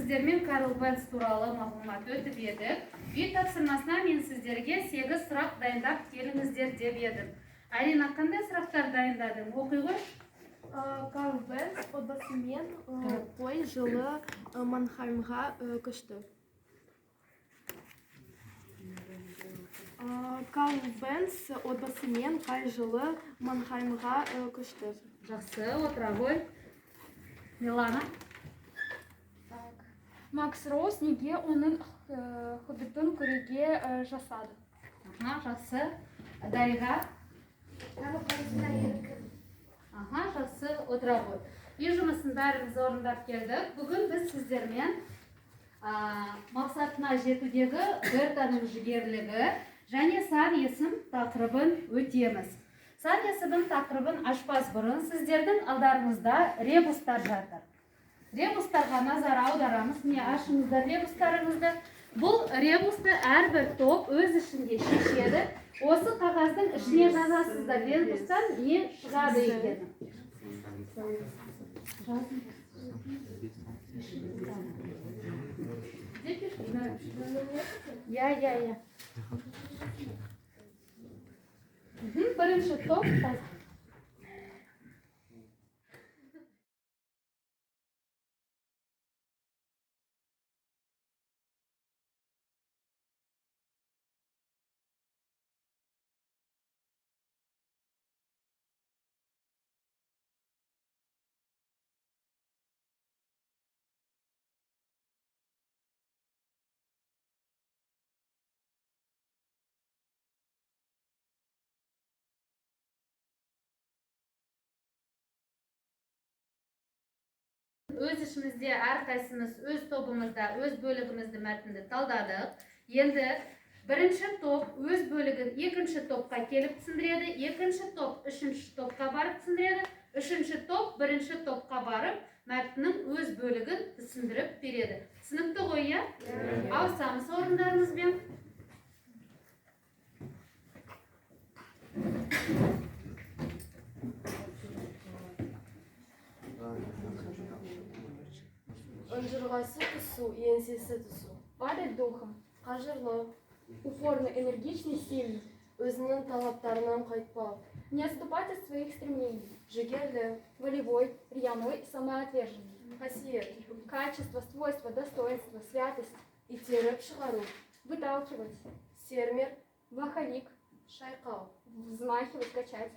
сіздермен Карл Бенц туралы мағлұмат өтіп едік. Үй тапсырмасына мен сіздерге 8 сұрақ дайындап келіңіздер деп едім. Арина, қандай сұрақтар дайындадың? Оқи ғой. Карл Бенц отбасымен қой жылы Манхаймға көшті. Карл Бенц отбасымен қай жылы Манхаймға көшті? Жақсы, отыра ғой. Милана. Макс Роуз неге оның хоббитін көруге жасады? Аха, жақсы. Дариға. Аха, жақсы, отыра ғой. Үй жұмысын бәріміз орындап келдік. Бүгін біз сіздермен мақсатына жетудегі Бертаның жігерлігі және сан есім тақырыбын өтеміз. Сан есімін тақырыбын ашпас бұрын сіздердің алдарыңызда ребустар жатыр. Ребустарға назар аударамыз. Міне, ашыңыздар ребустарыңызды. Бұл ребусты әрбір топ өз ішінде шешеді. Осы қағаздың ішіне жазасыздар, ребустан не шығады екенін. Иә, иә, иә. Бірінші топ. Өз ішімізде әрқайсымыз өз тобымызда өз бөлігімізді мәтінді талдадық. Енді бірінші топ өз бөлігін екінші топқа келіп түсіндіреді, екінші топ үшінші топқа барып түсіндіреді, үшінші топ бірінші топқа барып мәтіннің өз бөлігін түсіндіріп береді. Түсінікті ғой, иә? Ауысамыз орындарымызбен. Ұнжырғасы түсу, еңсесі түсу. Падать духом. Қажырлы, Упорный, энергичный, сильный. Өзінің талаптарынан қайтпау. Не отступать от своих стремлений. Жігерлі, Волевой, рьяной, самоотверженный. Қасиет, Качество, свойство, достоинство, святость. Итеріп шығару, Выталкивать. Сермер, Маховик. Шайқау. Взмахивать, качать.